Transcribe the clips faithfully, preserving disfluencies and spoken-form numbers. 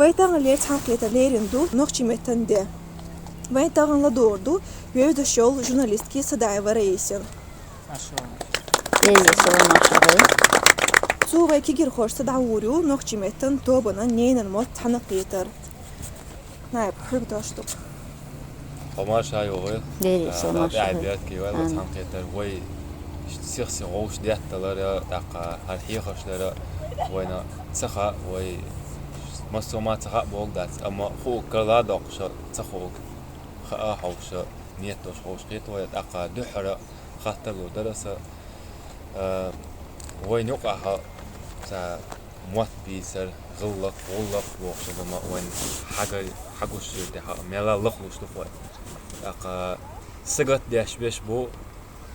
Вай таханлера цхьаьнакхетар лерина ду нохчийн меттан де. Вай тахана ладугӀур ду вевзаш йолу журналистки Садаева Раисина. Эй, салам, Машалла. Цо вай кегийрхошца дӀагӀур ю нохчийн меттан тобанан ненан мотт цхьаьнакхетар. Наиб, хӀун дош ду? Хьо марша йогӀий. Дери, салам, Машалла. Бертки вай цхьаьнакхетар. Вай сих-сих вовш детталара, тӀаккха хӀара хьехаш дара, вайна ца хаьа, вай массо а ма ца хаьа бохург дац, амма хууг карла доккхуша ца хууг хаа хьовша, ниет долуш хьовш кхета вай, тӀаккха дуьххьара хаттар лур дара аса, а, вайна юкъахь цхьа мотт бийцар, гӀиллакх, гӀуллакх бохуш хӀума вайна хьагуш хир тӀехь, мелла лахлуш ду вай. ТӀаккха сагатдеш беш бу,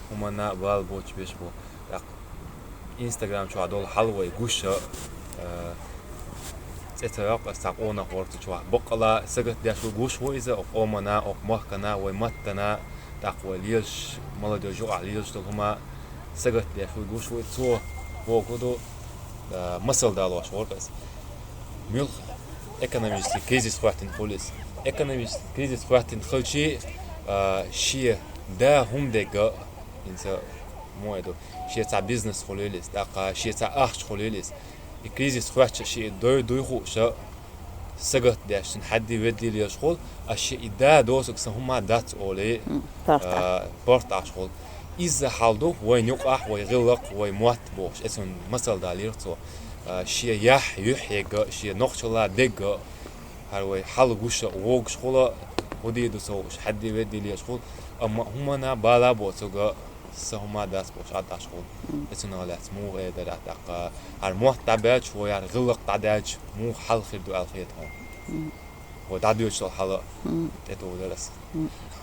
хӀуманна бала боцуш беш бу. ТӀаккха Instagram чохь долу хьал вай гуш а, а, цӀе ца йоккху аса цхьа къонах вара цу чохь. Баккъала сагатдеш ву гуш ву иза, окху къомана, окху махкана, вай маттана, тӀаккха вай лелаш, молодёжь юкъахь лелаш долу хӀума сагатдеш ву гуш ву. Цо боху ду, а, масал далош вара аса. Муьлха экономический кризис хӀоьттина хуьлу иза. Экономический кризис хӀоьттина хилчий, а, шен да хӀума дегга, хӀинца муха ду, шен цхьа бизнес хуьлийла иза, тӀаккха шен цхьа ахча хуьлийла иза. И кризис хӀоьттича шен дой дуй хууша, сагатдеш, цуьнан хьадди-ведди лелаш хуьлу, аса шен и да досуг сан хӀума дац олий, а, порт Ӏаш хуьлу. Изза хьал ду вайна юкъахь вай гӀиллакх, вай мотт бохуш, эцунна масал далийра цо. А, шен яхь юьхь егга, шен нохчалла дегга, хӀара вай хьал гуша вогуш хуьлу, хӀу дийр ду ца хууш, хьадди-ведди лелаш хуьлу, амма хӀуманна бала боцуга, сан хӀума дац бохуш Ӏад Ӏаш хуьлу. Эцунах лаьцна муха эр дара тӀаккха, хӀара мотт дӀабаьлча, вай хӀара гӀиллакх дӀадаьлча, муха хьал хир ду аьлла хета хьуна. Вай дӀадоьдуш долу хьала тӀетухур дара аса.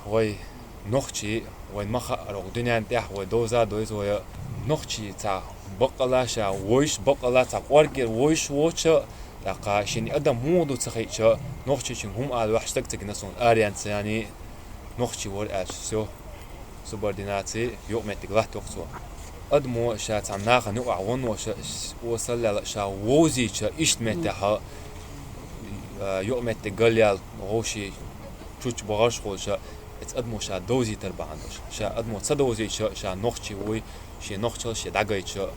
Вай нохчий, вайн ма хаъара, дуьненна тӀехь вай довза а довза вай, нохчий цхьа баккъала ша вуьйш, баккъала цхьа кӀоргера вуьйш воцуша, тӀаккха шен адам муха ду ца хиъча, нохчичуьнга хӀума ала ваьхьа стаг ца гина суна, аренца яний, нохчий вара аьлча, всё, субординаций, юкъаметтиг латтайо-кх цо. Адамо ша цхьана нахана юкъахь ванноша, осаллаьлла ша вовзийча, иштта меттехь, а, юкъаметтиг галъяьлла, вовшийн чучча бахарш хуьлуша, эца адамо ша довзийтар бахьана долуш. Ша адамо ца довзийча, ша нохчий вуй, шен нохчалла шен дӀагайча,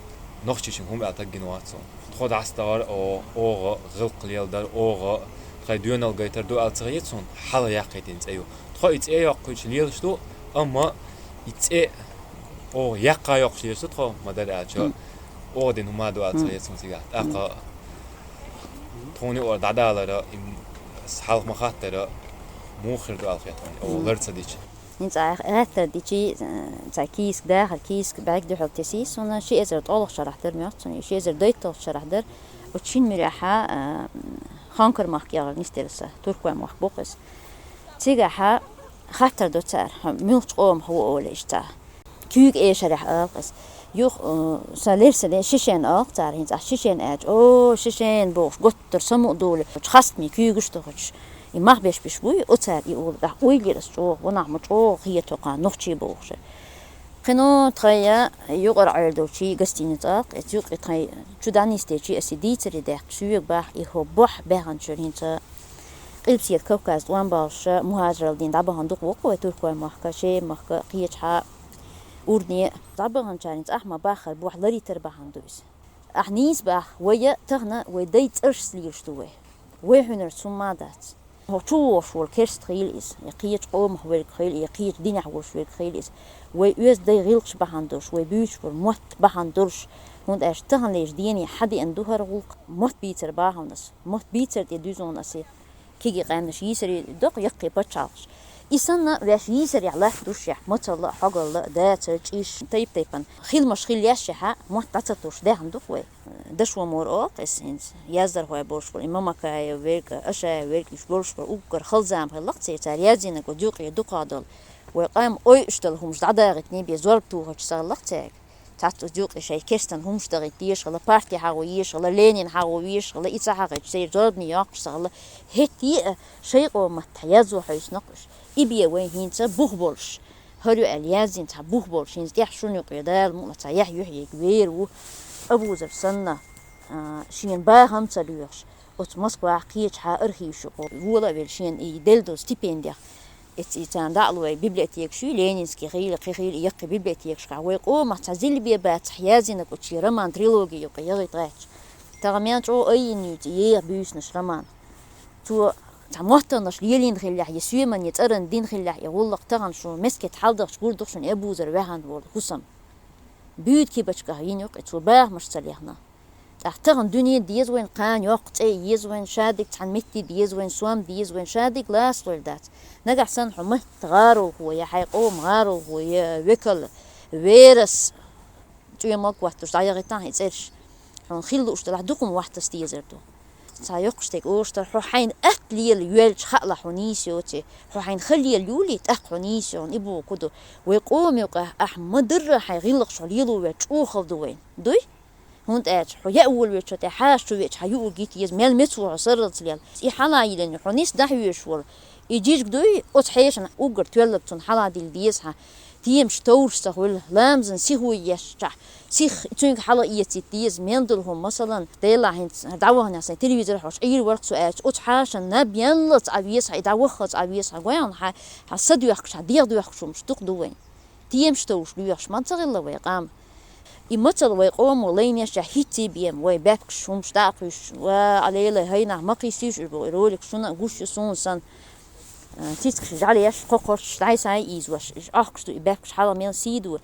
нохчичуьнга хӀума аьлла стаг гина вац цунна. Тхо дӀасадахар, о, оха гӀиллакх леладар, оха тхайн доьналла гайтар ду аьлла ца хета суна, хьалха яккхийтина цӀе ю. Тхо и цӀе йоккхуьйтуш лелаш ду, амма и цӀе оха яккха йоккхуш лелаш ду тхо, ма-дарра аьлча, оха дина хӀума ду аьлла ца хета суна цигахь. ТӀаккха тхуна юкъара дӀадалара, и хьалха ма-хаттара, муха хир ду аьлла хета хьуна, оха лар ца дича. ХӀинца ахь гӀаттар дичий, цхьа кийсак дахар, кийсак бӀаьрг дуьхьал тесий суна, ши эзар ткъолгӀачу шарахь дара моьтту суна, и ши эзар дейтталгӀачу шарахь дара, оцу шина муьрехьа, а, Ханкар-махка эгӀар нисделла сан, Туркойн-махка бу-кх иза. Цигахьа хаттар до цара, хьо муьлхачу къомах ву олий иштта. Куьйга эшарехь ала-кх иза. Юха, э, сан лерсане шишен ала-кх цара, хӀинца ахь шишен аьлча, о, шишен бохуш, готтара самукъадолий, хастаме куьйгаш тохуьйтуш. И мах беш-беш буй, оцара и олу, ахь уйлира аса чӀогӀа, ванах ма чӀогӀа хета хьо кхана нохчий бохуш. Кхин а тхайн юкъара Ӏуьйре долчу гостиница ала-кх, эца юкъе тхайн чу дӀанисдечий аса и дийцаре даьккхича, соьга боху, и хӀо бохь баьхначуьра хӀинца Къилбаседа Кавказ тӀом боллуша мухӀажаралла дина дӀабахана ду-кх воккха вай Туркойн-махка, Шеман-махка, кхечахьа, Урдане. ДӀабаханчарна цӀахь ма-баххара бохь ларъийтар бахьана ду иза. Ахь нийса боху, вай тахана вай дайн цӀерашца лелаш ду вай. Вай хьуьнарца хӀумма а дац. ХӀокху чу вогӀуш волу керста хуьлда иза, я кхечу къомах верг хуьлда, я кхечу динехь волуш верг хуьлда иза. Вай оьзда дайн гӀиллакхаш бахьана долуш, вай буьйцуш болу мотт бахьана долуш, хӀунда аьлча таханлерчу дене хьадеана ду хӀара гӀуллакх, мотт бийцар бахьана аса, мотт бийцар тӀе дуьзна аса. Кегий къаьмнаш йийсаре доккху яккхий пачхьалкхаш. И санна, ваьш йийсарехь латтош ехь, мацалла а, хьогалла а, дацар, чӀиш, тайп-тайпана хиламаш хилла еш ехьа, мотт дӀа ца туш даьхна ду-кх вай. Дашо Мора олу-кх иза хӀинца, яздархой болуш болу, и Мамакаев верг а, Ашаев верг а, уьш болуш болу уггар хала зама хилла-кх церан, цара яздинарг оцу юкъе дукха долу. Вай къам ойуш долу хӀумаш дӀадагӀийтиний бен зорба тухуш ца хилла-кх цаьрга. Цхьацца оцу юкъе шайн керстанан хӀумаш дахийта дезаш хилла, парти хьахо езаш хилла, Ленин хьахо везаш хилла, и ца хьахийча, церан зорбане йоккхуш ца хилла. ХӀетте а шайн къоман маттахь язво хьовсийна-кх уьш. И бен вай хӀинца бух болуш, хӀара ю аьлла яздина цхьа бух болуш, хӀинца тӀехь шуна юкъе Дала мукъ лахь цхьа яхь юьхь ерг вер ву, Абузар санна, а, шена бахам ца лоьхуш. Оцу Москвахь кхечу хьан архиваш юкъа вола а велла шена и делла долу стипендех. Эццахь царна дӀа а лой, библиотекаш ю, Ленинский хилла, кхин хилла, яккхий библиотекашкахь вай къомах цхьа зилбе бацахь яздинарг оцу шен роман трилоги юкъа яхийта гӀерташ. Тахана мел чӀогӀа айина ю цу еха буьйсанаш роман. Цо цхьа моттаргӀанаш лелийна хиллехь, я соьман, я цӀаран дина хиллехь, и гӀуллакх тахана шу мескет хьалдахча гур ду шуна Эбузар ваьхьана волу хӀусам. Буьйда кибачках йина юкъа, цо бахамаш ца лехна. ТӀаккха тахана дуьне деза вайн, кхана йоккха цӀе еза вайн, шадерг цхьана метте деза вайн, сом деза вайн, шадерг ласлойла дац. Нагахь санна хьо маттан гӀаролхо, я хьайн къоман гӀаролхо, я векал, верас, цӀоьмалг хӀоттуш дӀаяхийтахьа и цӀераш. Хьуна хила лууш делахь, дукха хӀума хӀоттас дезар ду. Цхьа йоккхаш дерг оштар, хьо хьайна атта лела йоьлча хаалахь хьо нийса йоций, хьо хьайна хан лела юлий, тӀаккха хьо нийса йо, и боху ду. Вай къома юкъа ахь ма-дарра хьайн гӀиллакхаш хьо лело ваьлча чӀогӀа хала ду вайн. Дуй? ХӀунда аьлча хьо яа волавелча тӀе хьаша чу веача хьан юург йита еза, мел меца ву хьо сарралц лела. И хьала йиллина хьо нийса дӀахьоьжуш волу. И жижиг дуй, оцу хьешана уггар тоьлларг цунна хьала дилла деза хьан. Темаш товраш ца хуьлу, ламазан сихо ешчахь, сих цуьнга хьала эцийта деза, мел долу хӀума, масалан, Делахь хӀинца дӀавахана сайн телевизор хьош Ӏийр варх со аьлча, оцу хьашана наб яллалц Ӏа веза хьан, и дӀаваххалц Ӏа веза хьан, гой хьуна хьан, хьан са доьхкуш, хьан дегӀ доьхкуш хӀумаш дукха ду вайн. Темаш товш лоьхуш ма ца хилла вай къам. И мацалла вай къомо лайнеш а хӀитте бен, вай баьпкаш хӀумаш дӀа а кхуьйсуш, ва Ӏа лелай хӀайнах ма кхийсийша уьш боху, и ролик шуна а гуш ю суна санна. Цицкаш жӀаьлеш, кхокхарш, дӀай-схьай ийзош, уьш Ӏохкуш ду, и баьпкаш хьала мел сий дора.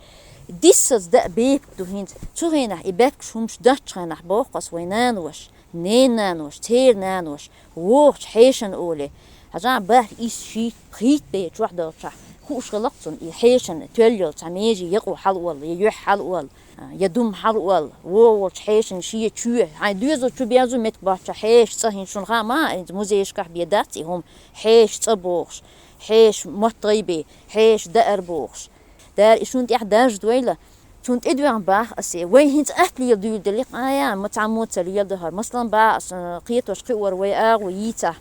Диссаца даа бепиг ду хӀинца. Цу хенахь и баьпкаш хӀумаш доцчу хенахь боху ас вай нанош, ненан нанош, церан нанош, вохучу хьешана олий. Хьажа, бархӀ, исс, шийтта, пхийтта бер чохь долчохь, хууш хилла-кх цунна и хьешана тоьлла йолу цхьа меже, я къу хьала олла, я юьхь хьала олла, я дума хьала олла, вогӀу волчу хьешана шен чоь, хьайн доьзал чу беза метка боцчохь хьеша цӀа, хӀинца шуна хаьа ма, хӀинца музейшкахь бен дац и хӀума, хьеша цӀа бохуш, хьеша мотт гӀайбе, хьеша даар бохуш. Дара и шуна тӀехь даржадойла, цунна тӀедоьгӀна баха асе, вай хӀинца атта лела дуьйла делахь, а, я, ма цхьаммо ца лела ду хӀара, масалан, баха аса, кхетош кхиор вай агӀо йийцахь.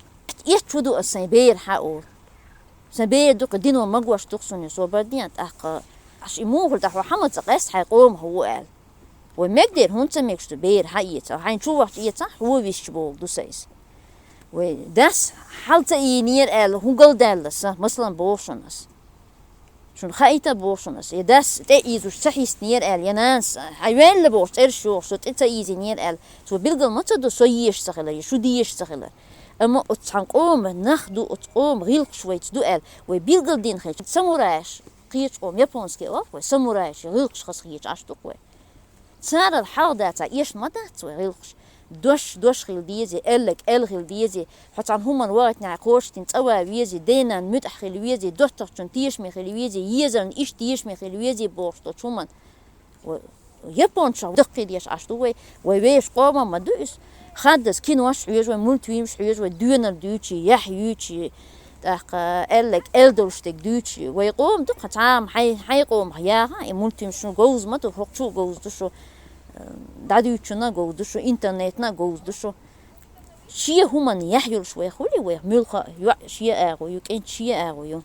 Эцча хӀун ду аса сайн бер хьан олу? Сайн бер дукха дино магош ду-кх суна, со барден, тӀаккха, аш и муха хир ду, хьо хьан ма ца къаьста хьайн къомах ву аьлла. Вай мегдера хӀунда ца мегаш ду бер хьан эца? Хьайн чу вахча эцахь, хьо висча боху ду сан иза. Вай дас хьал ца ийнера аьлла, хӀун галдаьлла сан, масалан, боху шуна ас. Шуна хаийта боху шуна ас. Я дас тӀе ийзуш ца хьистинера аьлла, я нанас, хьан ваьлла бохуш, цӀераш йохуш, со тӀе ца ийзинера аьлла, цо билгал ма ца до, со езаш ца хилар, я шу дезаш ца хилар. Амма оцу цхьана къома нах ду, оцу къома гӀиллакхаш вайца ду аьлла, вай билгал дина хилча, самурайш, кхечу къома японский олу вай, самурайш, гӀиллакхаш хаза хеташ Ӏаш ду-кх вай. Царал хьалха дацахь, эшна ма дац вай гӀиллакхаш. Дош дош хила дезий, аьлларг аьлла хила дезий, хьо цхьана хӀуманна вахийтинехь кхочушдина цӀа ван везий, ден-ненан муьтӀахь хила везий, доттагӀчун тешаме хила везий, езарна иштта тешаме хила везий бохуш долчу хӀуманна. Вай японцашах даккхий деш Ӏаш ду вай, вай вешан къоман ма ду иза. Хаддаза кинош хьоьжу вай, мультфильмаш хьоьжу вай, доьнал дуьйций, яхь юьйций, тӀаккха аьлларг аьлла долуш дерг дуьйций. Вай къома ду-кх, цхьа а хьайн, хьайн къомах яха, и мультфильмаш шуна говза ма ду, хӀокху чу а говза ду шу, дӀадуьйцучунна а говза ду шу, интернетна а говза ду шу. Шен хӀуманна яхь йолуш вай хуьлий вай, муьлхха а йоӀ шен агӀо ю, кӀентий шен агӀо ю.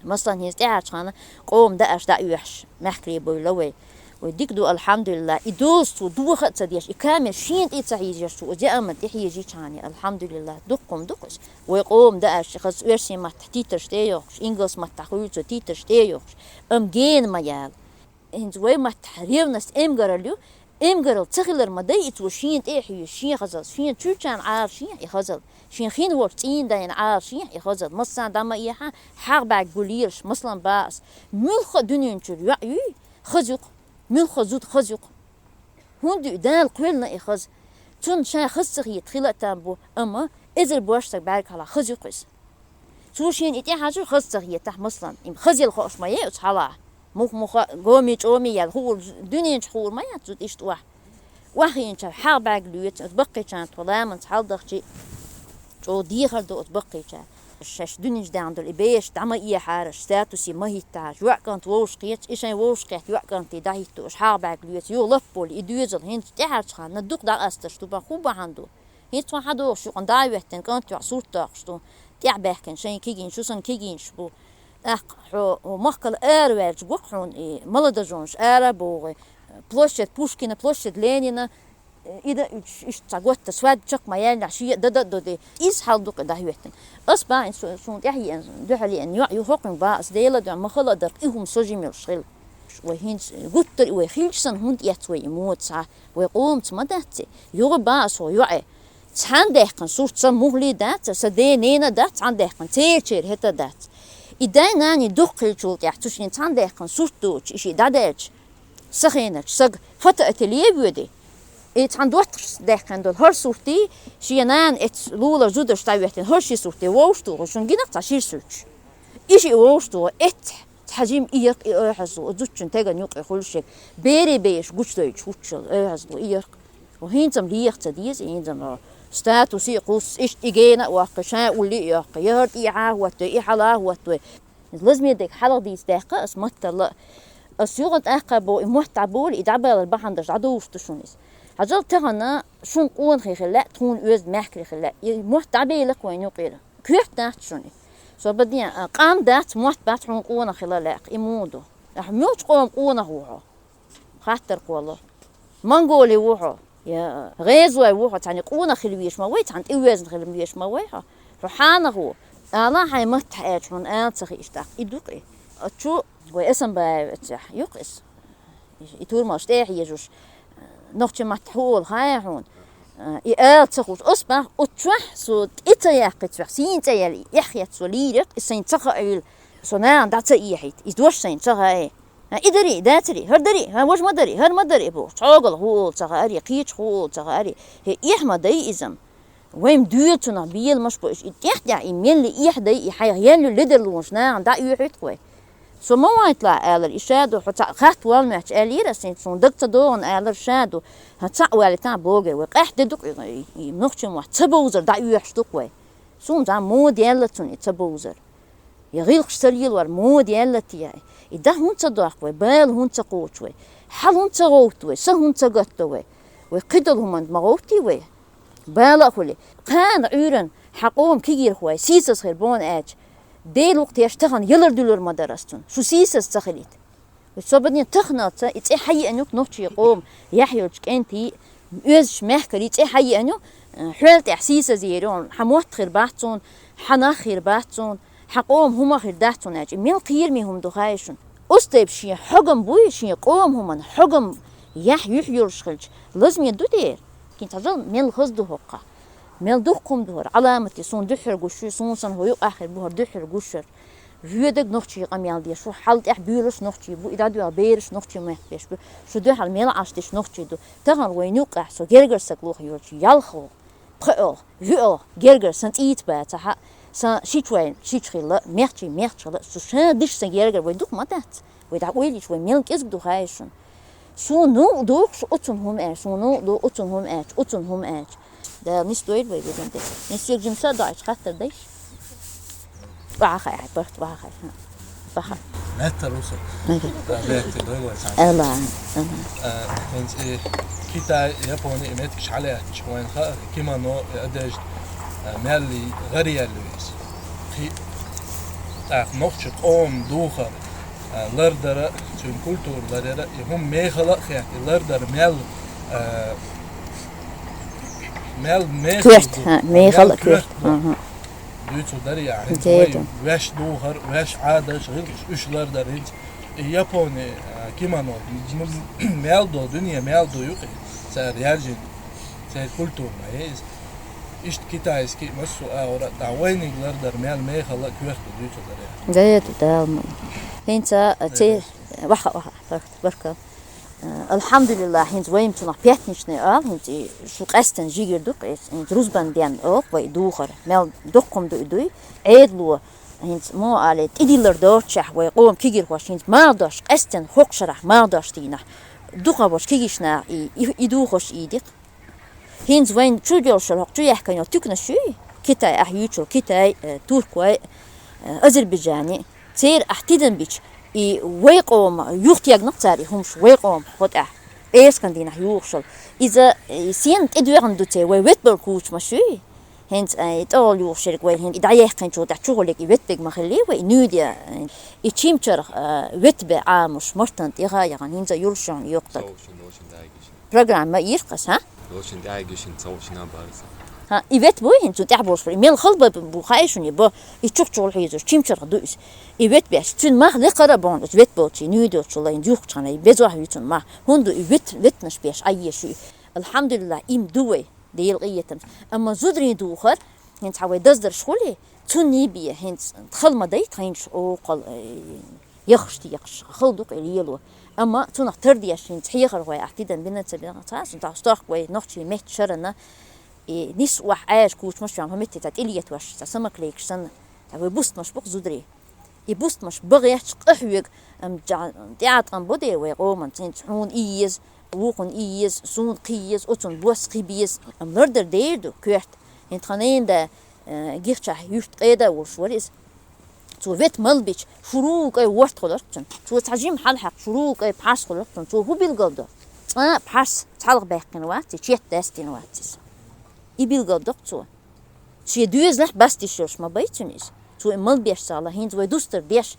Масалан, хӀинца тӀаьхьарчу ханна къоман даарш дӀаоьхуш, мехкарий бевлла вай. Вай дика ду, алхьамдулиллахӀ, и доьзал цо доха а ца деш, и камера шена тӀе а ца хьийзош цо, оцу яа амма тӀе хьежийчхьана, алхьамдулиллахӀ, дуккха хӀума ду-кх иза. Вай къоман даарш хаза оьрсийн маттахь титраш тӀе а йохкуш, ингалс маттахь хуьлу цо титраш тӀе а йохкуш, амма гена ма яла. ХӀинца вай маттахь ревность, эмгаралла ю, эмгаралла ца хилар ма дай и цо шена тӀе а хьоьжуш, шен хазалла, шена чуьрчарна Ӏалашехь и хазалла, шен хин волчу цӀийнан дайна Ӏалашехь и хазалла, массарна дӀа ма эхьа, хьагӀ бӀаьрг гулъелаш, масалан, баха ас. Муьлхха а дуьнен чуьра йоӀ юй, хаза ю-кх, муьлхха а зуда хаза ю-кх. ХӀунда юй, Дала кхоьллина и хаза. Цунна ша хаза ца хета хила а там бу, амма эзар божаршца бӀаьрг хьалха хаза ю-кх иза. Цо шена и тӀе хьажа хаза ца хетахь, масалан, и хаза яла хууш ма яй оцу хьалха. Муха-муха, гоми-чӀоми яьлла хуур, дуьнен чу хуур ма яц зуда иштта охьа. Охьахиъначара хьагӀ бӀаьрг лоьцу, оцу баккхийчарна тхо ламанца хьалдахчий, чӀогӀа дехар ду оцу баккхийчарна. Шаьш дуьнен чу даьхна долу и бераш дӀа ма эхьара, статусе ма хӀиттахьара, йоӀ-кӀант вовшахкхетча, и шайн вовшахкхетта йоӀ-кӀанте дӀахӀитто, уьш хьагӀ бӀаьрг лоьцу, юха лап болу и доьзал, хӀинца тӀаьхьарчу ханна дукха дӀакъастарш ду, бан хӀун бахьана ду? ХӀинца хьан догӀуш юкъана дӀа а хӀоьттина, кӀант-йоӀ сурт доккхуш ду, тӀехь баьхкина шайн кегийна, шу санна кегийнаш бу. ТӀаккха хьо махкал араваьлча, гу-кх хьуна и молодожёнаш ара а богӀий, площадь Пушкина, площадь Ленина, И да уьдуш, иштта цхьа готта свадьба чакх ма яьллехь, шен а да да а доди. Иза хьал ду-кх и дӀахӀоьттина. Ас бахьан су-, суна тӀаьхьа еана, дуьхьал еана йоӀ ю хӀокхуьнга бахьа, ас Делан дуьхьа ма хала а дар-кх, и хӀума со жима йолуш хила. Вай хӀинца гуттар а вай хилча санна, хӀунда эцна вай и мода цхьа? Вай къомаца ма дац и. Юха бахьа со йоӀе. Цхьаьна даьккхина сурт сан муххале а дац, сан ден-ненан а дац, цхьаьна даьккхина церан-черан хӀета а дац. И дай-наной дукха хилчул тӀаьхьа цу шен цхьаьна даьккхина сурт доцуш, и шиъ дӀадаьлча, сахийнарчу сага фотоателье воьду. И цхьана доттагӀашца даьккхина долу хӀара суртий, шен нана эцна лулара зударша дӀахӀоьттина хӀара ши суртий вовшах тухуш, шуна гина-кх цхьа шира суьрташ. И шиъ вовшах тухуш, эццахь цхьа жима и яра-кх и оьздангалла, оцу зудчун теган юкъе хуьлуш ерг, берийн бешаш гучудевлча хӀуттуш йолу оьздангалла и яра-кх. Хьо хӀинца-м леха ца деза, хӀинца-м статусе а кхуссу, иштта и гена а воккху, ша улле а йоккху, я хӀара тӀехьа а хӀоттавой, и хьала а хӀоттавой. Лазаме дерг хьалха дийца даьккха ас матталла а. Ас юха тӀаккха боху, и мотт дӀаболий, и дӀабалар бахьана даш дӀадовш ду шуна иза. Хьажал, тахана шуна къонахий хила лаьа, тхуна оьзда мехкарий хила лаьа. И мотт дӀабелира-кх вайна юкъера. Коьрта дац шуна и. Со баден, а, къам дац, мотт бац хьуна къонах хила лаьа-кх. И муха ду? Ахьа муьлхачу къоман къонах ву хьо? Хаттар кхоллало. Монголе ву хьо, я гӀезой ву хьо, цхьаьна къонах хила везаш ма вай, цхьаьна тӀеоьзна хила везаш ма вай хьо. Хьо хьанах ву? Ала хьайн маттахь аьлча, хьуна ала ца хиъча тӀаккха. И ду-кх и. Оцу чу вай Эсамбаев эцехь ю-кх иза. И турмалш тӀе а хьежош, нохчийн маттахь хӀун олу хаьий хьуна? И ала ца хууш, ас бах, оцу чохь со тӀе ца яьккхича, сийна цӀе яьлла, и эхь хетта со лийрира, и сайна ца хаийла, со нахана дӀа ца эхийта, и дош сайна ца хаий. ХӀан, и дарий, дацарий, хӀара дарий, хӀан, важа ма дарий, хӀара ма дарий бохуш, чӀогӀа хӀун олу ца хаарий, кхечу хӀун олу ца хаарий. ХӀе, эхь ма дай иза-м. Вай-м доьлу цунах беламаш бу, и тӀехь-тӀехь и мелли эхь дай, и хьайх елла ледарлонаш нахана дӀа оьхуьйту-кх вай. Со ма вайталахь, алара, и ша ду, хьо цхьаъ хатта вала моьттуш, аьллера ас, хӀинца суна даг ца догӀу, алара, ша ду, хьан цхьаъ валийтахь богӀий, вай къаьхьа де ду-кх и, и, и нохчийн мотт ца бовзар дӀа оьхуш ду-кх вай. Суна зӀа мода яьлла цунна и ца бовзар. Я гӀиллакхаш ца лелор мода яьлла те, и дӀа хӀунда ца доккху вай, бала хӀунда ца кхочу вай, хьал хӀунда ца гӀовтту вай, са хӀунда ца гатто вай? Вай кхидолу хӀуманна ма гӀовттий вай? Бала а хуьлий, кхана Ӏуьйранна хьан къоман кегийрхой сийсаз хир бу аьлча, Дела вукху теш тахана ялар-дуьлар ма дара ас цунна, шу сийсаз ца хилийта. Вай собаден таханалца и цӀе хьаеана ю-кх нохчийн къоман яхь йолчу кӀентий, оьзачу мехкарий цӀе хьаеана ю, хьол тӀехь сийсаз ер ю, хьан мотт хир бац цунна, хьан нах хир бац цунна, хьан къоман хӀума хир дац цунна аьлча, и мел кхераме хӀума ду хаий шуна? Оцу тайпа шен хьогам буй, шен къоман хӀуманна хьогам яхь юьхь йолуш хилча, лазаме ду дера. ХӀинца хьажал, мел хаза ду хӀокхахь. Мел дуккха хӀума ду хӀара, Ӏаламате суна дуьххьара гуш ю, суна санна хӀун юкъахь хир бу хӀара дуьххьара гуш яра. Воьдург нохчийн къамел деш ву, хьал тӀехь буьйлуш нохчий бу, и дӀадоьгӀна бераш нохчийн мохк беш бу, шу дуьхьал мел Ӏаш деш нохчий ду. Тахана вайна юккъехь со гергара стаг лоха йолчу ялх ву. ПхоьалгӀа, вуьалгӀа гергара сан цӀийца бацахь а, сан шича вайн шича хилла, мехчий мехча хилла, со ша диш сан гергара вай дукха ма дац. Вай дӀа ойла йича, вай мел кӀезиг ду хаий шуна? Суна новкъа дохуш оцунна хӀума аьлча, суна новкъа доху оцунна хӀума аьлча, оцунна хӀума аьлча. Дала нисдойла вай везан де. Нисъелча жимма са а доӀуьйтуш хаттар дайша? Баха хай, хай, барт баха хай. Баха. Меттар усу. Меттар. Да, меттар дойла вай сан. Ала, ала. Э, хӀинца и Китай, Япони, и меттигаш хьалаьтташ, вайна хаьа, кимоно, и одежда, э, мелли гӀариялли веза. Кхи-, тӀаккха нохчийн къоман духар, э, лардара, цуьнан культура ларъяра, и хӀума мехала а хетта, и лардар мел, э, мел мехала коьрта, ду, ха, мел мехала коьрта коьрта. Ду. Мгм. Дуьйцур дарий ахьа, хӀинца вай ваьш духар, ваьш Ӏадаташ, гӀиллакхаш, уьш лардар хӀинца. И Япони, а, кимоно, м-, м-, мел долу, дуьне мел ду юкъе, цара яьржина, церан культура ма ю иза. Иштта китайский, массо а агӀора а, дӀа вайниг лардар мел мехала а коьрта ду дуьйцур дарий ахьа. Дера, Дала ма. ХӀинца, а, ци-, ваха, ваха, баркалла. Э, алхьамдулиллахь, хӀинца вайна цунах пятничный ала, хӀинца и шу къаьстина жигар ду-кх иза, хӀинца рузбан денна оха вай духар, мел дуккха хӀума ду и дуй, Ӏедало, хӀинца мо алий, тӀедиллар доццушехь вай къоман кегийрхоша, хӀинца мах дош, къаьстина хӀокху шарахь мах дош дийнахь, дукха болчу кегийчу наха и, и, и духарш ийди-кх. ХӀинца вайна чу йолуш йолу, хӀокху чу яьхкина йолу туьканаш юй, Китай, ахь юьйцучул, Китай, э, туркой, э, Азербайджани, церан ахь тидам бича, и вай къоман юхатегна-кх цара и хӀумаш, вай къоман хӀокху тӀехь, пӀераскан дийнахь юхуш йолу. Иза, э, сенна тӀедоьгӀна ду церан, вай веттабала кучамаш юй? ХӀинца, э, и тӀехула юхуш ерг вай, хӀинца и дӀаяьккхинчул тӀаьхьа чухула ерг и веттаберг ма хиллий вай, и нуьйда, э, и чимчарх, э, веттабе Ӏамош, мартан тӀе а яхана, хӀинца а юлуш йолу йоккха ду. Программа ма йира-кх ас, хӀа? Лучшин тӀаьхьа гишин цовчна барса. Ха, и вет бой хин цу тӀаьхьа болуш бу. И мел хал бу хаишуни бо. И чух чугӀул хьийзуш, чимчарх ду ис. И вет беш, цуьн мах лекхара бон, ус вет болчи, нуьйдолчу лайн, юхчхана, и безох вицун мах. ХӀунда и вет, ветнаш беш, айешуй. Алхьамдулиллах, им ду вай, Дела къиетам. Амма зудрин духар, хин цхьа вай даздарш хули, цунни бе, хин хал ма дай, тхайнаш, о, хал, э, яхаш ти яхаш, хал ду къе лело. Амма цунах тардеш, хин цхьехар вай, ахтидан бина ца бина, ца, сун тах стохк вай, нохчи мет шарана, и нис вах Ӏаш кучмаш, ям, хӀуметти ца тилиет ваш, ца самак лейкш сан, ца вай бустмаш бух зудри. И бустмаш багъяч къахьвег, ам, жа-, тӀаьткъан боде вай къоман, цин цхьун иез, вукхун иез, сун кхиез, оцун бос кхибиез, ам, лардар дейр ду, кверт. Хин тханен да, э, гихча юрт къеда вуш варис. Цо вет мал бич, шурукай ворт холорцун. Цо цхьа жим хьал хьакъ, шурукай пхьарс холорцун. Цо ху билгал до. Цкъа пхьарс цхьалх баьккхин ваци, чет дастин вацис. И билгал докъ цо. Ши дуьзлах бастиш йош ма байцун из. Цо и мал беш сала, хинз вай дустар деш.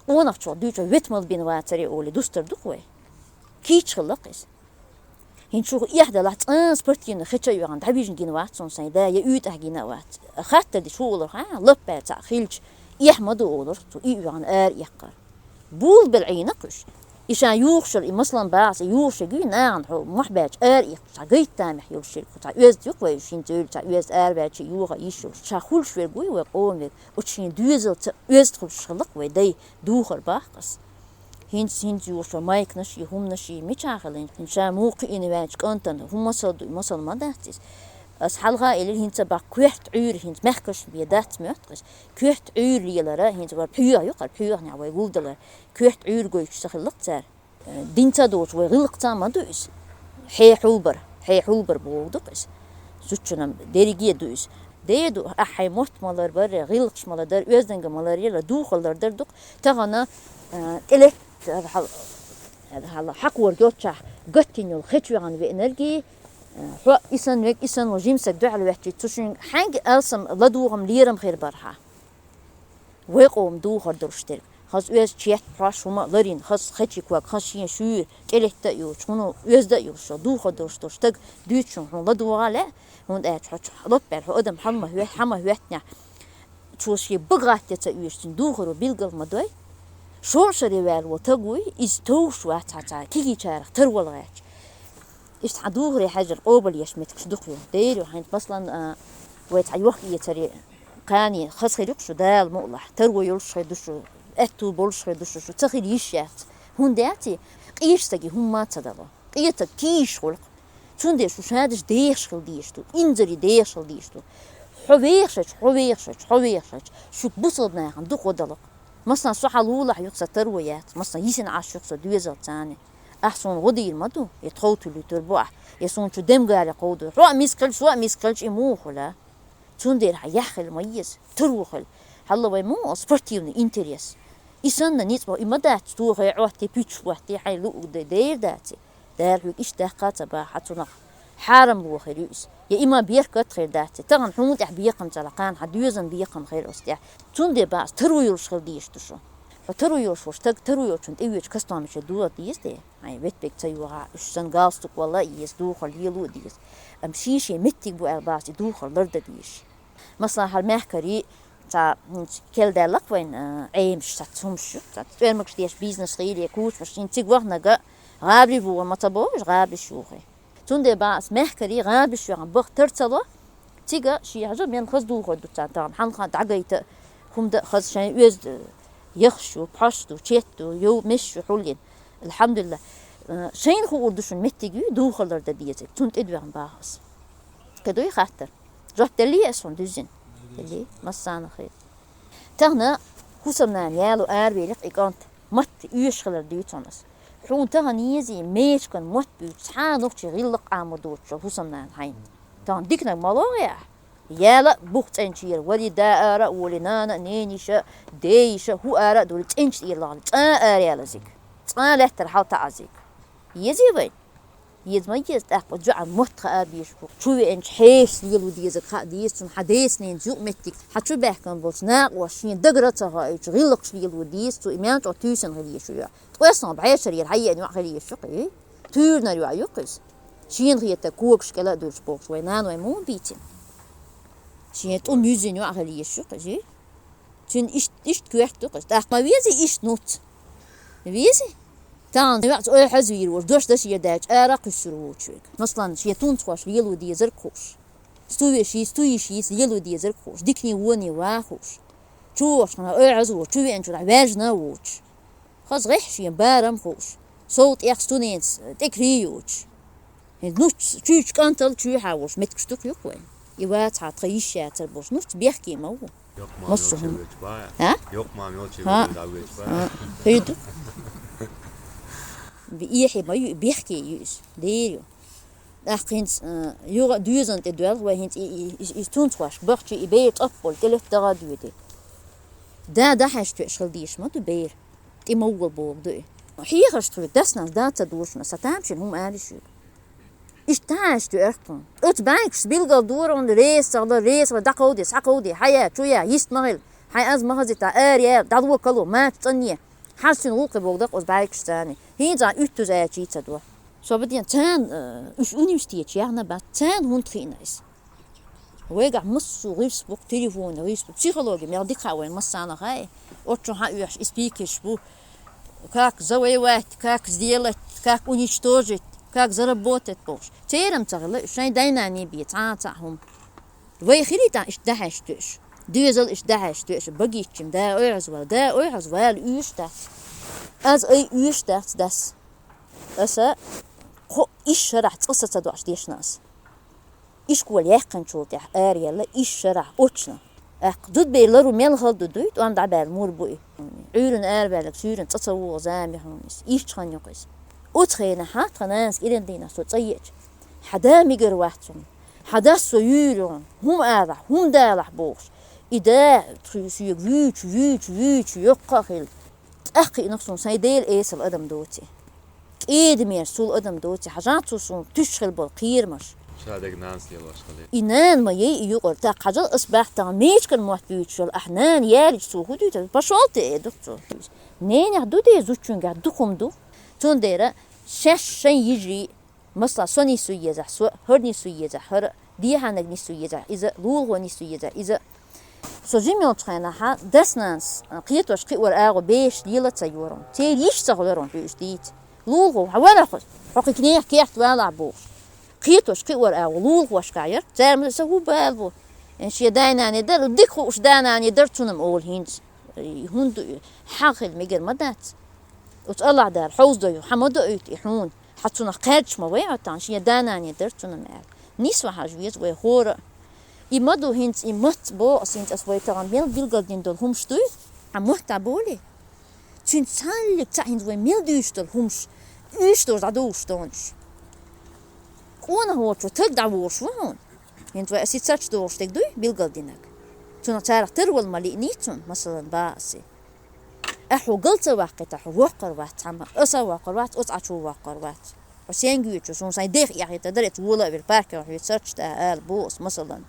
Онах чо дуьча вет мал бин вацаре оли дустар дух вай. Кич хыллакъ из. Хин чух эхь далахь цӀан спортивный хеча югӀан дӀавижин гин вац сон сайн, да, я уьйтӀахь гина вац. Хаттар диш хӀу олур, ха, лаппа цхьа хилча, эхь ма ду олур, цу и югӀан ара эккхар. Бул бел Ӏийна кхуьш. И ша юхшал, и маслан баъс, и юхша гуй нагӀан хьо, мохь баьч ара эккхар, цхьа гайттамехь йолуш ширк, цхьа оьзда юкъ вай, шин цуьйла, цхьа оьзда ара баьчи юха йиш йолуш. Ша хулш верг вуй вай къомвег, оцу шин доьзал ца оьзда хулш хиллакъ вай дай, духар бахкъас. ХӀинца, хӀинца юха шо майканаш и, хӀуманаш и, мичахь хилла, хӀинца ша муха кхиъна ваьлча кӀантана, хӀун масал ду, масал ма дац иза. Ас хьалха а элира, хӀинца баккха коьрта Ӏуьйра, хӀинца мехкаш бен дац моьтту иза. Коьрта Ӏуьйра лелара, хӀинца вара пхьоьха ю, кхара пхьоьханехь вай гулдалар. Коьрта Ӏуьйра гойтуш ца хиллакх цара. Динца доцу вай гӀиллакхца ма ду иза. Хье хьулбар, хье хьулбар боху ду иза. Зудчунна дерриге а ду иза. Де ду, ахь хьайн мотт малар барре, гӀиллакхаш малар дар, оьзданга малар яра, духар лар дар ду. Тахана, а, тӀелетта хьал-, хьал-, хьакхор гоччахь гаттин йолу хечвехьан веънаргий, а, хьо исан вег, исан ву жимсаг дуьхьал веттий, цу шуьнга хьаьнга алсам ладугӀам лерам хир бархьа. Вай къоман духар долуш дерг. Хаза оьзда чет, пхьош, хӀума а ларйина, хаза хечи ког, хаза шен шуьйра, тӀелетта а йолуш, хӀуна оьзда а йолуш, духар долуш долу стаг дуьйцучунна хьуна ладогӀа лаьа, хӀунда аьлча хьо чу лаппаьлла хьо адам хьалма хӀоьт-, хьама хӀоьттинехь, цо шен бага гӀатте ца оьшуш, цуьнан духаро билгал ма дой. ШолгӀа шаре ваьлла волу таг вуй, иза товш вац хьан цхьа кигичарах тарвала гӀаьрча. Иштта хьан духаре хьаьжар къобал еш меттигаш дукха ю. Дера ю хьайна, маслан, а, вай цхьа йохка эцаре, кхане хаза хир ю-кх шу, Дала мукъалахь, таро йолуш хир ду шу, аьтту болуш хир ду шу, шу ца хир йиш яц. ХӀунда яций, къийша стаге хӀумма а ца дало. Къецаг тийша хуьлу-кх. Цундела шу шадерш дехаш хила дезаш ду, инзаре дехаш хила дезаш ду. Хьо вехашча, хьо вехашча, хьо вехашча, шуьга бусалба нахана дукха гӀо дало-кх. Массана со хьалулахь ю-кх, сан таро яц, массана йисина Ӏаш ю-кх со доьзалца царна. Ахь суна гӀо дийр ма ду, я тхов туьллуьйтур бу ахь, я суна чу демгаре кховдо. Хьо а миска хилча, со а миска хилча, и муха хуьлу? Цундела хьан яхь хила ма еза, таро хила. Хьалла вай муха спортивный интерес. И санна ницкъ бо, и ма дац, тохе Ӏотти, пуьчча хӀотти, хьайн луъу де-, дер даци. Дала хьоьга иштта даккха а ца баха, хьан цунах хьарам ло хир ю иза. Я и ма беркат хир дац. Тахана хьуна тӀехь бекхам ца ла, кхана хьан доьзан бекхам хир оцу тӀехь. Цундела бац, таро йолуш хила дезаш ду шу. Хьо таро йолуш волу стаг, таро йолчун тӀе воьдучу кастомиче догӀа деза де. Хьайн ветберг ца йогӀахь, уьш санна галстук вала а еза, духар лело а деза. Амма шен-шен меттиг бу аьлла бац, и духар лардан дезаш. Масала, хьан мехкарий, цхьа, хӀинца кел даьллакх вайн, а, Ӏемаш, цхьа цумаш ю, цхьа тӀоьрмагаш деш бизнес хиле, кучамаш, хӀинца цига вахнарг гӀабарий вугӀан ма ца бохуш, гӀабариш юхий. Цундела бан ас мехкарий гӀабариш вехьан бах тар ца ло, цига шен хьажа мен хаза духар ду царна тахана, хьалха дӀагайта, хӀума дан хаза шайн оьзда яхаш ю, пхьош ду, чет ду, йов меш ю хьуллин. Алхьамдулилла. Э, шайна хуур ду шуна меттиг ю, духар лардан дезарг. Цунна тӀедоьгӀна баха ас. Кхин дуй хаттар? Жоп деллий ас хьуна дуьззина? Деллий. Массарна хир. Тахана хӀусамнана яло аравелира и кӀант. Матта оьшуш хилар дуьйцу хьуна ас. Хьуна тахана езий, мечиган мотт буьйцу, цхьа а нохчий гӀиллакх Ӏамор доцучу хӀусамнана хьайна. Тахана диканиг ма логӀий ахь? Яла а бух цӀеначу тӀера, вари да ара а волий, нана а, ненийша а, дейиша а, хӀу ара а долий, цӀеначу тӀера лахьа, цкъа а ара ялазиг. Цкъа а лаьттара хьал таӀазиг. Езий вай? Еза ма еза, тӀаккха жоьӀан мотт хаа безаш бу. Чу веанчу хьешаца лело дезаг хаа деза цунна, хьан деца-ненаца юкъаметтиг, хьан чу баьхкина болчу накъоша шен дагара а ца хоуьйтуш, гӀиллакхаш лело деза цо, и мел чӀогӀа туьйсина хила езаш ю. Ткъоьсна бӀешарера хьан еана йоӀ хила езаш ю-кх и? Туьйранара йоӀ ю-кх иза. Шена хетарг когаш кӀела а дуьллуш бохуш, вай наной муха бийцина? Шен тӀум юьззина йоӀ хила езаш ю-кх иза. Цуьнан иштта, иштта коьрта ду-кх иза. ТӀаккха ма везий иштта нуц? Везий? Тахана йоӀца ойхьаза вийр волуш, дош дашера даьлча, ара а кхуьссур воцуш верг. Масала, шен тунцхош лело дезарг хууш. Сту веш йийца, сту йиш йийца лело дезарг хууш. Дикане, воне ван хууш. Чу вогӀучу хана ойхьаза воцуш, чу веанчу нахь ваьжна а воцуш. Хаза гӀеххьа шен барам хууш. Сов тӀех стуненца тӀекаре йоцуш. ХӀинца нуц чуьйчу кӀантал чуьйхьа волуш меттигаш ду-кх юкъа вайн. И вацахьа тхан йиш яцара бохуш, нуц бехке ма ву. Массо хӀума. А? Йоккха мама йолчу А? Везан дӀавеча. А. Хир ду. Эхье ма ю, бехке ю иза. Дера ю. ТӀаккха хӀинца, а, юха а доьзална тӀе доьлху вай хӀинца и, и, и, и тунцхош бахча и бер тӀоппал тӀелетта дагӀа а доьду. Да, дӀахьаьжча тоьаш хила дезаш ма ду бер. ТӀе ма вугал боху ду и. Хьехарш тхоьга дас-нанас да ца душна, сан тамашийна хӀума ала шуьга. Иштта дӀахьаьжча тоьаш тхуна. Оцу бӀаьргашца билгал дора хьуна, реса ца хилар, реса ван дӀакховде, схьакховде, хьая, чуя, йист ма хила. Хьай аз ма хазита, ара яла, дӀало кало, мача цӀанъе. Хьажа цуьнан гӀуллакхе боху дакъа оцу бӀаьргашца царна. ХӀинца а уьттаза аьлча йийца ду. Со бан ден царна, э, уьш университеташ яхна бац, царна хӀунда хиъна иза? Вайгахь массо гӀирс бу-кх, телефон гӀирс бу, психологи мел дика хаьа вайн массарна а хаьа. Оцу чу хьан оьхуш и спикерш бу, как завоевать, как сделать, как уничтожить, как заработать бохуш. Церан ца хилла, уьш шайн дай-наний бен цхьа а цхьаъ хӀума. Вай хилийта иштта дӀахьаьжча тоьаш. Доьзал иштта дӀахьаьжча тоьаш. Багийчим да ойхьаза вала, да ойхьаза вала уьш дац. Аз ай уьш дац дас. Аса кхо иш шарахь цкъа са ца дош дешна аса. Ишкола яьккхинчул тӀаьхьа ара яьлла иш шарахь очна. ТӀаккха зудбер лару мел хала ду дуй, тӀом дӀабаьлла мур бу и. Ӏуьйранна араваьлларг суьйранна цӀа ца вогӀу зама хьуна иза. Иштта хан ю-кх иза. Оцу хенахь тхан нанас кӀиран дийнахь со цӀа еача. Хьан да мегар вац хьуна. Хьан дас со юьйр ю хьуна. ХӀума алахь, хӀума далахь бохуш. И да соьга вуьйчу, вуьйчу, вуьйчу, йоккха а хилла. ТӀаккха кхиънах суна сайн Дела эсала адам доций. КӀеда-мерза сул адам доций, хьажахьа цо суна туьсуш хила болу кхерамаш. Ша дерг нанас лелош хилий. И нана ма яй и юкъара, тӀаккха хьажал ас баьхна мечиган мотт буьйцуш йолу, ахь нана ялийча цо хӀун дуьйцу? Пошёл ты, э, ду-кх цо. Ненех ду де зудчуьнгахь дукха хӀума ду. Цундела шаьш шайн йижарий, масала, со нисве езахь со, хӀара нисве езахь хӀара, дехьаннаг нисве езахь иза, лулахо нисве езахь иза. Со жима йолчу хенахь дас-нанас кхетош кхиор агӀо бешаш лела ца йора хьуна. Церан йиш ца хилира хьуна уьш дийца. Лулахо, хьан вара хьо, хьо кхин нехан керта валахь бохуш. Кхетош кхиор агӀо лулахошкахь яра, цара ма сан хӀун бала бу. Шен дай-наний дара, дика хууш да-наний дара цунна-м олу хӀинца. ХӀунда ду и? Хьан хила мегар ма дац. Оцу АллахӀ Дала хьовзадо ю, хьан ма доуьйту и хьуна. Хьан цунах кхаьрдаш ма вай хьо тахана, шен да-наний дара цунна-м аьлла. Нисван хьажа веза вай хӀора а. И ма ду хӀинца, и мац боху ас хӀинца, ас вай тахана мел билгалдина долу хӀумаш дуй? Хьан мотт дӀаболий? Цуьнца цхьаллиг цхьаъ хӀинца вай мел дуьйцуш долу хӀумаш, уьш долуш дӀадугӀуш ду хьуна уьш. Къонах воцуш вай таг дӀаволуш ву хьуна. ХӀинца вай аса и цаьрца догӀуш дерг дуй билгалдинарг? Цунах царах тарвала ма лиъний цунна, масалан, баха аса. Ахь хьо гал ца ваккхийтахь, хьо воккхур вац цхьамма, аса а воккхур вац, оцу Ӏачо а воккхур вац. Хьо сенга вуьйцу, суна сайн дех эхь хета дара, эца вола а вира паркехь хьоьца цаьрца тӀе ала боху аса, масалан.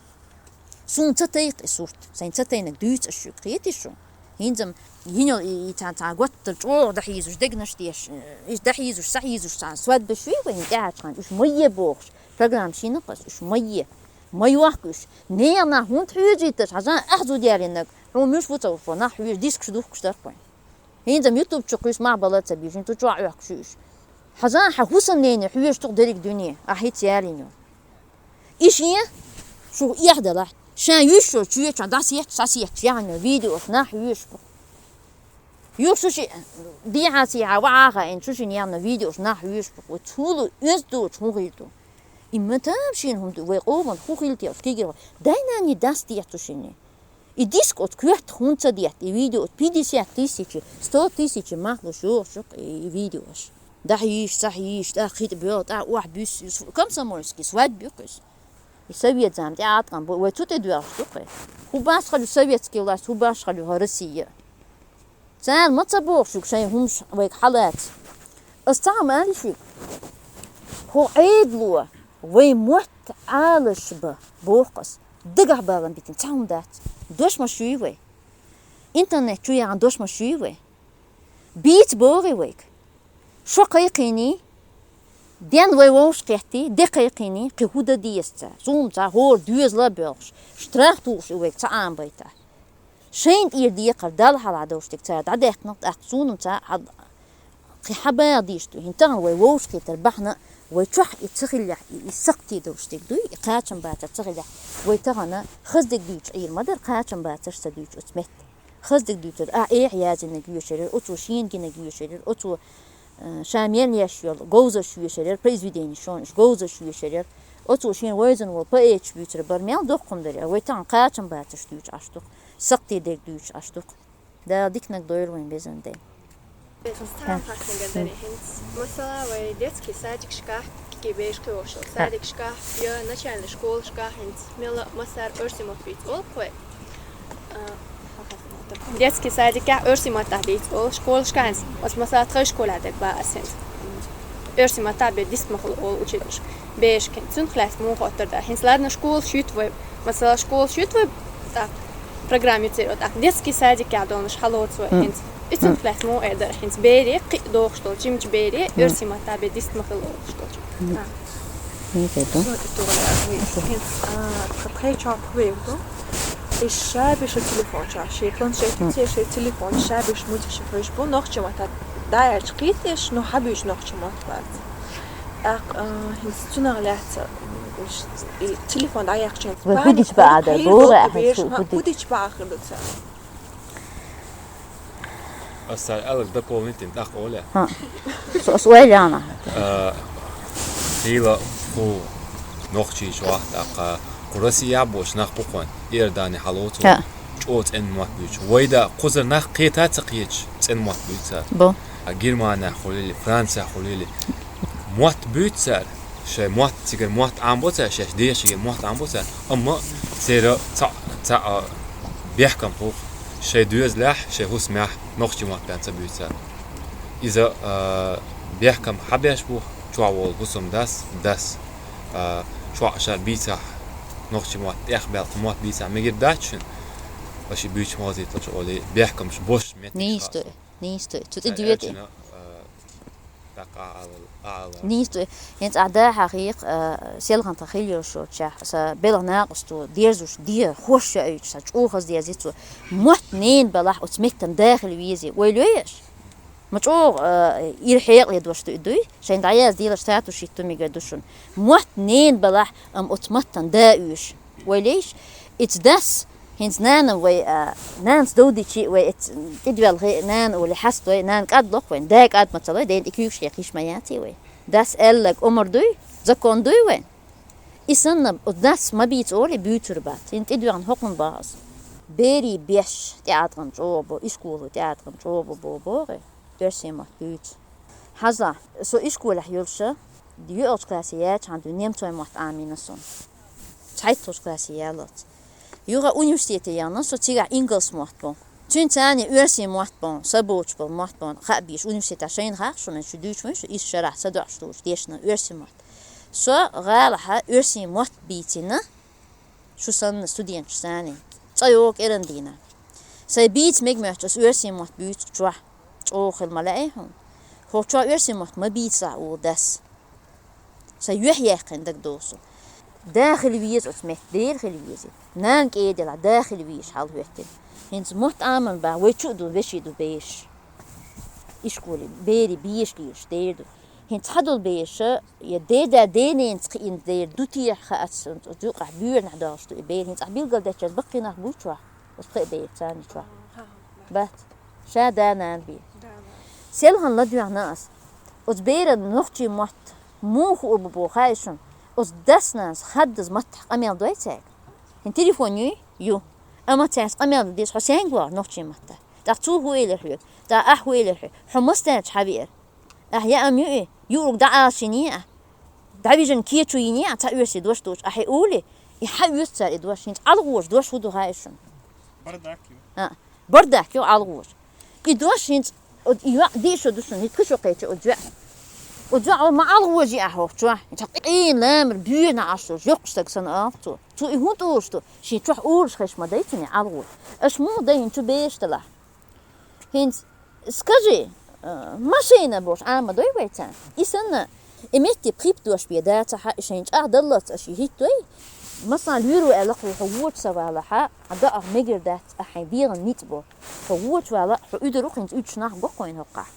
Суна ца тайкха и сурт, сайн ца тайнарг дуьйцу ас шуьга, кхетий шу? ХӀинца-м йина йолу и, и цхьа, цхьа готтар чӀогӀа дӀахьийзаш, дегнаш деш, э, иза дӀахьийзаш, схьахьийзаш цхьа свадьбаш юй вайн тӀаьхьарчу ханна, уьш ма е бохуш, программа шина-кх аса, уьш ма е, ма йохка уьш. Нехан нах хӀунда хьоьжуьйташ, хьажахьа ахь зуда ялийнарг, хьуна муьш ву ца ву, нах хьоьжуш, дискаш духкуш дара-кх вайн. ХӀинца-м ютуб чу кхуьйсу мах бала ца буьйшина, цу чохь оьхкуш ю уьш. Хьажахьа хӀусамнене хьоьжуш ду-кх дерриг дуьне, ахь хӀинца ялийна йолу. И шен, шух эхь далахь, ша юьйш йолу чоь чохь дӀасетташ, схьасетташ яхна йолу видеош нах хьоьжуш бу-кх. Юха шу ши дехьа-сехьа вахьа а хаийна, шу шина яхна видеош нах хьоьжуш бу-кх. Вай цул оьзда доцуш хӀун хир ду? И ма тамашийна хӀума ду, вай къоман хӀун хила те, уьш кегийрхой. Дай-наний дас техьа цу шинне. И диск оцу коьртах хӀунда ца детта, и видео оцу пятьдесят тысяч, сто тысяч мах луш йогӀуш ю-кх и видеош. ДӀахьийша, схьахьийша, тӀаккха хи тӀе боьлху, тӀаккха охьабуьссу, и с-, комсомольский свадьба ю-кх иза. И совет зама тӀе Ӏаткъам бу, вай цу тӀе доьлхуш ду-кх и. ХӀун башхалла ю советский власть, хӀун башхалла ю хӀара Россия. Цара ма ца боху шуьга шайн хӀумаш вайга хьалаца. Ас цхьа хӀума аьлла шуьга. ХӀокху Ӏедало вайн мотт Ӏалашбан боху ас. Дагахь балам битина цхьа хӀума дац. Дошмаш юй вай. Интернет чу яхна дошмаш юй вай. Бийца богӀий вайга. Шо кхайкхийний, Ден вай вовшахкхетте, де кхайкхийне, кхы хӀу дан деза цар. Цунна цхьа хӀора доьзал а боьлхуш, штраф тухуш и вайга ца Ӏамабайта. Шайна тӀера декхар Далла хьалха долуш дерг цара дӀадаьккхина, тӀаккха цунна цхьа хьа-, кхин хьан бала дийш ду? ХӀинца тахана вай вовшахкхетар бахьана, вай чохь и ца хиллехь, и, и сакхте долуш дерг дуй, и кхачам бацар ца хиллехь, вай тахана хаза дерг дуьйцуш Ӏийр ма дара, кхачам бацарш ца дуьйцуш оцу метта. Хаза дерг дуьйцур, ахь эхь яздинарг йоьшур яра, оцо шена гинарг йоьшур яра, оцо, э, ша мел еш йолу говзарш йоьшур яра, произведени шуна уьш говзарш йоьшур яра, оцо шена вевзина волу поэташ буьйцур бара, мел доккха хӀума дара, вай тахана кхачам бацарш дуьйцуш Ӏаш ду-кх, сакхте дерг дуьйцуш Ӏаш ду-кх. Дала диканиг дойла вайн, безам ден. Цхьа хаттарг дара хӀинца. Масала, вай детский садикашкахь, кхин бераш кхин волуш, садикашкахь я начальный школашкахь хӀинца мелла а массара оьрсийн мотт бийца олу-кх вай. А, детский садикехь оьрсийн маттахь дийца олу, школашкахь хӀинца, оцу масала тхайн школехь дерг боху ас хӀинца. Оьрсийн маттахь бен дист ма хуьлу олу учительша берашка. Цунах лаьцна муха хоттур дара? ХӀинца ладно, школаш юьту вай, масала, школаш юьту вай, тӀаккха программа юьту церан, тӀаккха детский садикехь долнаш хьалоцу вай хӀинца. И цунах лаьцна муха эр дара хӀинца бере, кхин а дохуш долчу жимачу бере оьрсийн маттахь бен дист ма хуьлу олуш долчу. А. Мгм. Мгм. Шу итогӀа аьлла, хӀинца, а, тха тхайн чохь хӀун ду? Уьш ша бен шайн телефон чохь, шайн планшет, шайн телефон, ша бен шайн мультикаш хьоьжуш бу, нохчийн маттахь дӀааьлча кхийсаш, но хьан буьйцу нохчийн мотт бац. ТӀаккха, а, хӀинца цунах лаьцна, м, уьш, и телефон дӀаяьккхича, вай хӀу дича баа дар, боху, хӀу дича баа хир ду цара? Ас цара аьлларг дополнительно тӀаккха олу. ХӀаъ. Со, со ойла яна. А, хийла кху нохчий чохь, тӀаккха кху Россия болчу нах бу кхуьнан, Иордани хьалоцу, чӀогӀа цӀена мотт буьйцу. Вай да кхузара нах кхета а ца кхеташ, цӀена мотт буьйцу цара. Бу. А Германехь хуьлийла, Францехь хуьлийла, мотт буьйцу цара, шайн мотт, цигара мотт Ӏамабо цара, шаьш дешигара мотт Ӏамабо цара, амма церан цхьаъ, цхьаъ, а, бехкам бу-кх, шайн доьзалехь, шайн хӀусамехь нохчийн мотт бен ца буьйцу цара. Иза, а, бехкам хьан беш бу чохь волу хӀусамдас, дас, а, чохь ша бийцахь нохчийн мотт, тӀехбаьлла мотт бийцахь мегар дац шуна, аша и буьйцуш ма хазийталаш олий, бехкамаш бош меттигаш хаьа суна. Нийса ду, нийса ду. Цу тӀе доьду. Нийса ду. ХӀинца ахь дахьа хьехаш, а, селхана тхан хила йолуш йолчохь, сан белхан накъосто дерзош, де, хӀорш а оьцуш, сан чӀогӀа хаза дерзий цо. Мотт ненан балахь оцу меттан да хила везий. Ойла йой аша? Ма чӀогӀа, а, ира хьекъале дош ду и дуй? Шайна дӀаязделаш статус йитта мегар ду шуна. Мотт ненан балахь, амма оцу маттан да оьшу. Вай лейш, ица дас, хӀинца нана вай, а, нанас дов дичи вай, ица тӀедоьлхи, нана олий хьаста вай, нана кӀад лоху вайн, да кӀад ма ца лой, ден тӀе куьйгаш хьекха йиш ма яций вай. Дас аьлларг омар дуй, закон дуй вайн? И санна, дас ма бийца олий, буьйцур бац, хӀинца тӀедоьгӀна хӀокхунна боху ас. Берийн беш тӀеӀаткъам чӀогӀа бу, ишколо тӀеӀаткъам чӀогӀа бу боху, бохий, оьрсийн мотт буьйцу. Хьажал, со ишколехь йолуша, йоьалгӀачу классе яьлчахьана дуй немцойн мотт Ӏамийна суна. ЦхьайтталгӀачу классе яллалц. Юха университете яхна со, цигахь ингалс мотт бу. Цуьнца цхьаьна оьрсийн мотт бу, са боцуш болу мотт бу, хаа бийш университетехь шайна хаьа шуна, шу дуьйцуш вуй шу, исс шарахь са доӀуш долчу дешна оьрсийн мотт. Со гӀалахьа оьрсийн мотт бийцина, шу санна студенташ цхьаьна, цӀа йогӀу кӀиран дийна. Сайн бийца мега моьттуш ас оьрсийн мотт буьйцу чохь, чӀогӀа хила ма лаьий хьуна. ХӀокху чохь оьрсийн мотт ма бийцалахь олу дас. Сан юьхь яьккхина дагадогӀу суна. Да хила веза оцу метта, дера хила веза. Нана кӀеда елахь, да хила везаш хьал хӀоьттина. ХӀинца мотт Ӏамийна боху, вай чу а ду, вешин ду бераш. Ишколе берийн бешаш лелаш дера ду. ХӀинца цхьадолу бераша, я деда, дененца кхиъна дера ду техьа хаьа ас, оцу юкъахь боьранехь долуш ду и бер. ХӀинца ахь билгалдечаьрца баккхий нах буй чохь? Оцу пхеа бераца царна чохь. Бац. Ша да-нана бен. Селхана ладоьгӀна ас. Оцу беран нохчийн мотт муха хуур бу боху хаьий шуна? Оцу дас-нанас хаддаза маттахь къамел дой цаьрга? ХӀин телефон юй? Ю. Амма цаьрца къамел дан деза, хьо сенга вахара нохчийн маттахь? ТӀаккха цо хӀун элира хьоьга? ТӀаккха ахь хӀун элира хьоьга? Хьо маса даьлча хьан веара? Ахь яа ам юий? Юург дӀаӀалашйиний ахь? ДӀавижина кечу йиний ахь цхьа оьрсийн дош доцуш? Ахь и олий? И хьан оьцу цара и дош? ХӀинца Ӏалгъоша дош хӀун ду хаьий шуна? Бардак ю. А, бардак ю Ӏалгъоша. И дош хӀинца, оцу и йоӀ диъ шо ду шуна, хӀинца кхин шо кхечи оцу йоӀ. Оцу йоӀ ма Ӏалгъоша йиъ ахь хӀокху чохь. ХӀинца къен ламар буьйранна Ӏаш долуш, йоккхуш стаг санна оьлху цо. Цо и хӀун тӀуш ду? Шен чохь олуш хезаш ма дай цуьнан Ӏалгъоша. Аша муха дай хӀинца чу беш делахь? ХӀинца, скажи, э, машина бохуш Ӏама ма дой вай царна? И санна, И метте пхип дош бе дацахьа, и шайн чӀагӀдаллалц аш и хӀиттои. Масала, луьйр ву аьлла хьо, хьо воча ца валахьа, хьан доӀах мегар дац, а хьайн дегӀан ницкъ бо. Хьо воча вала, хьо уьдур ву хӀинца уьдуш нах гохойна хӀокхахь.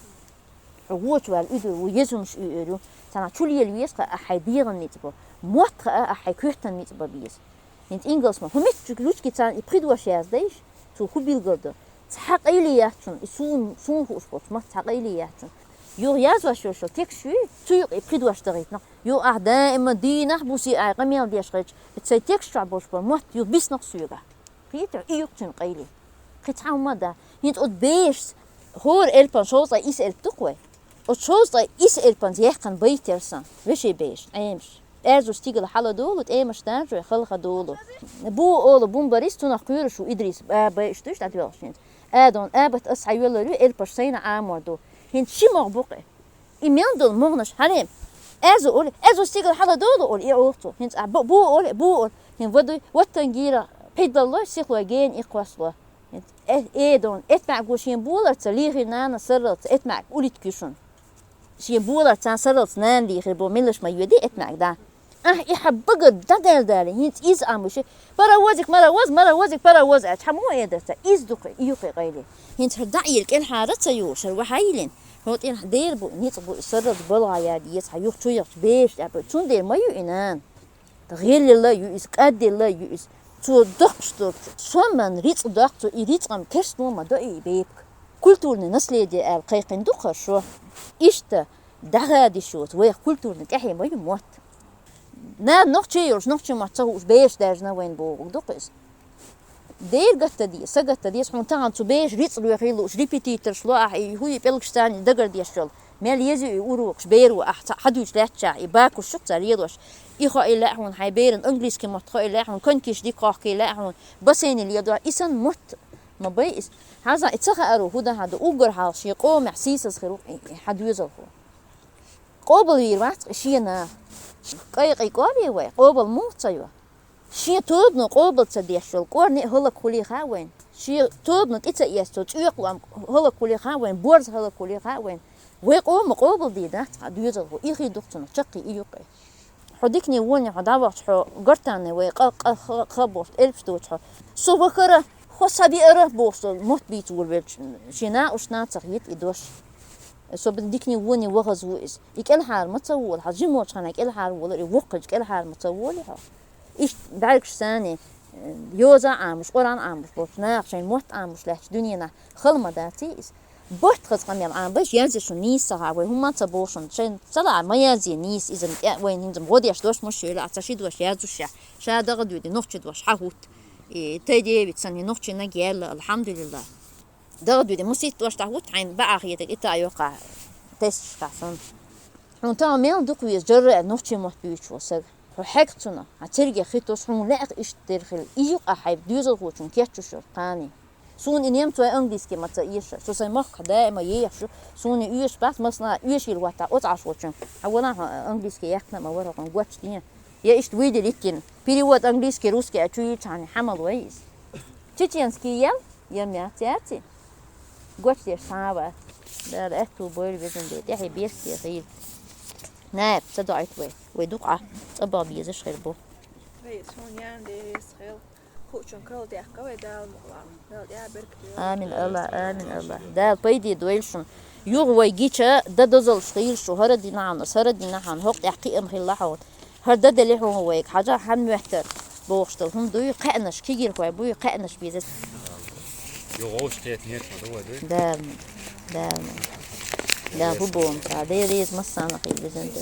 Хьо воча вала уьдур ву, езумаш уьйр ю. Царна чу лела веза-кха, а хьайн дегӀан ницкъ бо. Мотт-кха а хьайн коьртан ницкъ бо беза. ХӀинца ингалс ма, хӀу меттачу ручки царна и пхи дош яздайш, цо хӀу билгал до. Цхьа къайле яц цунна, и сун, сун хууш болчу мотт цхьа къайле яц цунна. Юха язваш йолчу текст ю, цу юкъа и пхи дош дагӀийтина. Юха ахь даима дийнахь буси ай къамел деш хилча, и цай текст чохь болуш болу мотт юха биснакх соьга. Кхетий, и юкъ цуьнан къайле. Кхин цхьа хӀума а да. ХӀинца оцу бешас, хӀора элпан шовзткъе исс элп ду-кх вай. Оцу шовзткъе исс элпанца яьккхина байт яра сан, вешин бешан, Ӏемаш. Аьрзу стигала хьала долу, тӀемаш даржой халха долу. Бу олу бумбарис цунах кхоьруш ву Идрис, а, байш дуьш дӀадоьлхуш хӀинца. Адон, абат ас хьайоьллар ю, элпаш сайна Ӏамор ду. ХӀинца ши могӀа бу-кх и. И мел долу могӀанаш хьалем. Аьрзу олу, аьрзу стигала хьала долу олу, и олу цо. ХӀинца а бу, бу олу, бу олу. ХӀин вадуй, ваттан гийра, пхьидаллой, сихлой гена и кхосло. ХӀинца э, эдон, этмаьгу шен боларца лийхира нана сарралца, этмаьг улитка ю шуна. Шен боларца сарралца нана лийхира бо мелаш ма йоьди этмаьг да. Ахь и хьан багар дӀадаьлла дали, хӀинца иза а муьши. Паровозик, маравоз, маравозик, паровоз аьлча, хьан муо эдарца? Иза ду-кх и, и ю-кх и къайле. ХӀинца хӀара дӀа а йила кӀелхьара ца йолуш, хӀара вахьа йиллина. ХӀо тӀера дера бу, ницкъ бу, и сарралц балгӀа яда еза хьан юха чу яхча бераш тӀехь бу. Цундела ма ю и нана. ГӀеллала ю иза, кӀадделла ю иза. Цо доккхуш долчу соман рицкъ доккху цо, и рицкъам керстано ма до и бепиг. Культурное наследие аьлла кхайкхина ду-кх хӀара шо. Иштта дӀагӀадиш йоцу вайх культурный тӀаьхье ма ю мотт. Нана нохчи йолуш, нохчи мотт ца хууш бераш даьржина вайна бохург ду-кх иза. Дера гатта де, са гатта деза, хьуна тахана цу бераш рицкъ лоьхий лууш, репетиторш ло ахь, и хӀуй пӀелгаш царна дагар деш йолу. Мел еза и урокаш, беро ахь ца, хьадуьйцуш лаьттачахь, и бакуш шу-кх цара лелош. И хоий лаьа хьуна, хьайн беран английский мотт хоий лаьа хьуна, конкиш дика хохкий лаьа хьуна, бассейне ледо, и санна мотт ма бай иза. Хьаза и ца хаару хӀу дан хьан ду, уггар хьалха шен къомехь сийсаз хир ву и, и хьан доьзалхо. Къобал вийр вац-кх и шена. Къайкъий кӀоре вай, къобал муха ца йо? Шен тобано къобал ца деш йолу кӀорни а хӀаллакхули хаьа вайна. Шен тобано тӀе ца эцна цӀоькъа лоам хӀаллакхули хаьа вайна, борз хӀаллакхули хаьа вайна. Вай къомо къобал дийр дац хьан доьзалхо, и хи ду-кх цунах, чаккхе и ю-кх и. Хьо дикане воне хьо дӀавахча, хьо гортанне вай къа, къа, ха, ха бохуш, элпаш доцу хьо. Со вахара, хьо схьавеара бохуш, со мотт бийца волавелча, шен накъост нана ца хета и дош. Со бен дикане воне вахаза ву иза. И кӀелхьара ма ца вола, хьан жимочу хана кӀелхьара волар, и воккхачу кӀелхьара ма ца волий хьо. Иштта бӀаьргаш санна, э, йоза а Ӏамош, Къуръан а Ӏамош болчу наха шайн мотт Ӏамош лаьттачу дуьненахь хала ма даций иза. Барт хаза къамел Ӏамабеш, язъе шуна нийса ца хаьа, вай хӀумма а ца боху шуна, шайн ца лаьа ма язъе нийса, иза-м тӀе вайна хӀинца-м гӀо деш дош муш йойла, а ца ши дош яздушехь, ша дагӀа дуьйди нохчи дош хьан хӀутту. И тайдевит санна, и нохчи наг яьлла, алхьамдулиллахӀ. ДагӀа дуьйди, муситта дош дӀахӀутту хьайна баьӀа хетарг, и та йоккхахь тесташкахь санна. Хьуна тахана мел дукха веза, жарра а нохчи мотт буьйцуш волу саг. Хьо хьегна цунах, хьан цергех хи тосу, хьуна лаьа иштта дерхила, и юкъа хьайн доьзалхочун кеччуш йолу кхане. Суна и немцой английский ма ца эша, со сайн махкахь даима ехаш ю, суна и оьшуш бац, масала, оьшийла хӀоттахь оцу Ӏаш волчун. Хьан вала хьо английский яьккхина а ма вара хьуна гочден. Я иштта вуй де литтина, перевод английский, русский а чу юьйцу хьан хьамал вай иза. Чеченский ял, я мяц яци? Гочдеш цхьа а вац. Дала аьтту бойла везан де, тӀаьхье бесте хила. Наьп, ца доӀуьйту вай. Вай дукха Ӏа, цӀа бан безаш хир бу. Вай, суна ян деррис хила. Хуучун крал тӀехка вай Дала мукълахь. Дала тӀаьхьа беркате йойла. Амин, Алла, амин, Алла. Дала пайде дойла шуна. Юха вай гича, дан дозаллаш хила шу, хӀара динахьа, хӀара динахьа, хӀокху тӀехь кхиам хилла хьуна. ХӀара дан делахь хьуна вайга, хьажа хьан моьттар бохуш долу хӀума дуй, кхаьънаш, кегийрхой буй, кхаьънаш беза. Юха вовшахкхетта хеташ ма ду вай, дуй? Дала ма, Дала ма. Дала хӀу боху ца, Дела реза массарна хила везан де.